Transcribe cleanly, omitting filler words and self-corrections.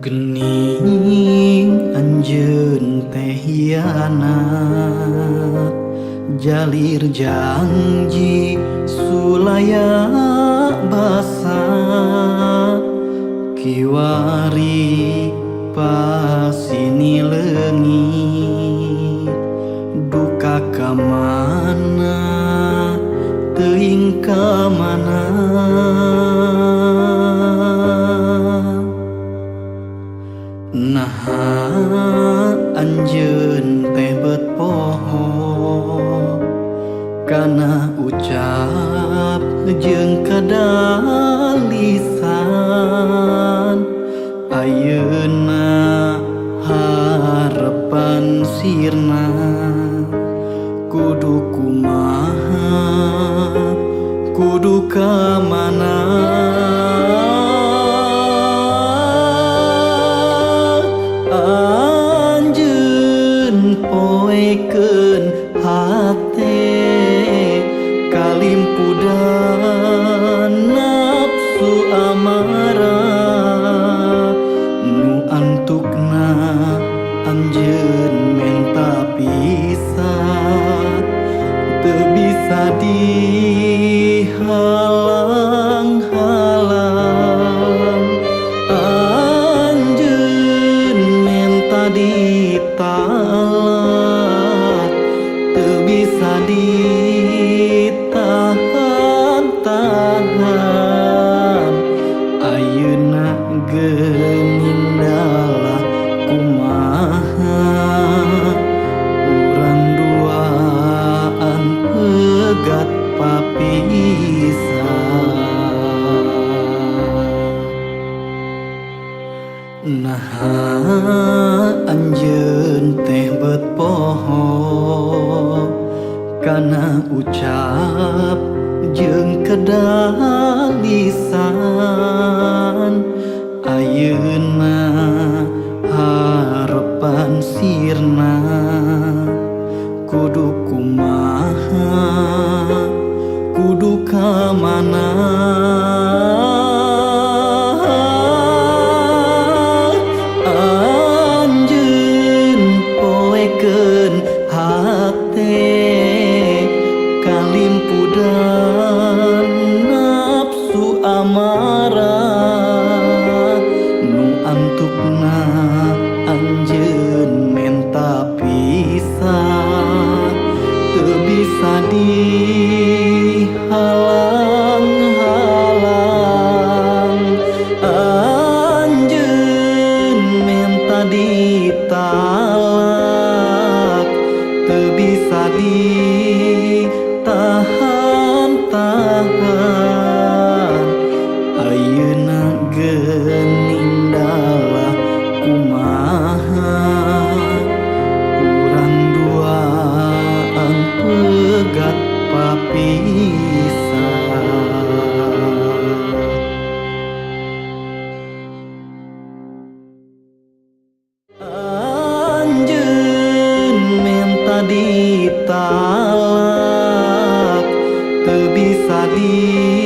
Gening anjeun teh hianat, jalir janji sulaya basa. Kiwari pasini leungit, duka ka mana, teuing ka mana. Naha anjeun teh bet poho kana ucap jeung kadalisan? Ayeuna harepan sirna, kudu kumaha, kudu ka mana? Anjeun poekeun hate, kalimpudan nafsu amara. Nu antukna anjeun menta pisah, teu bisa dihalang-halang. Anjeun menta ditalak, teu bisa ditahan-tahan. Ayeuna geuning dalah kumaha, urang duaan pegat papisah. Naha anjeun teh bet poho kana ucap jeung kedalisan? Ayeuna harepan sirna, kudu kumaha, kudu ka mana? Anjeun poekeun hate, kalimpudan nafsu amara. Nu antukna anjeun menta pisah, teu bisa dihalang-halang. Anjeun menta ditalak, teu bisa ditahan-tahan. Ayeuna geuning dalah kumaha, urang duaan pegat papisah. Anjeun menta ditalak, teu bisa di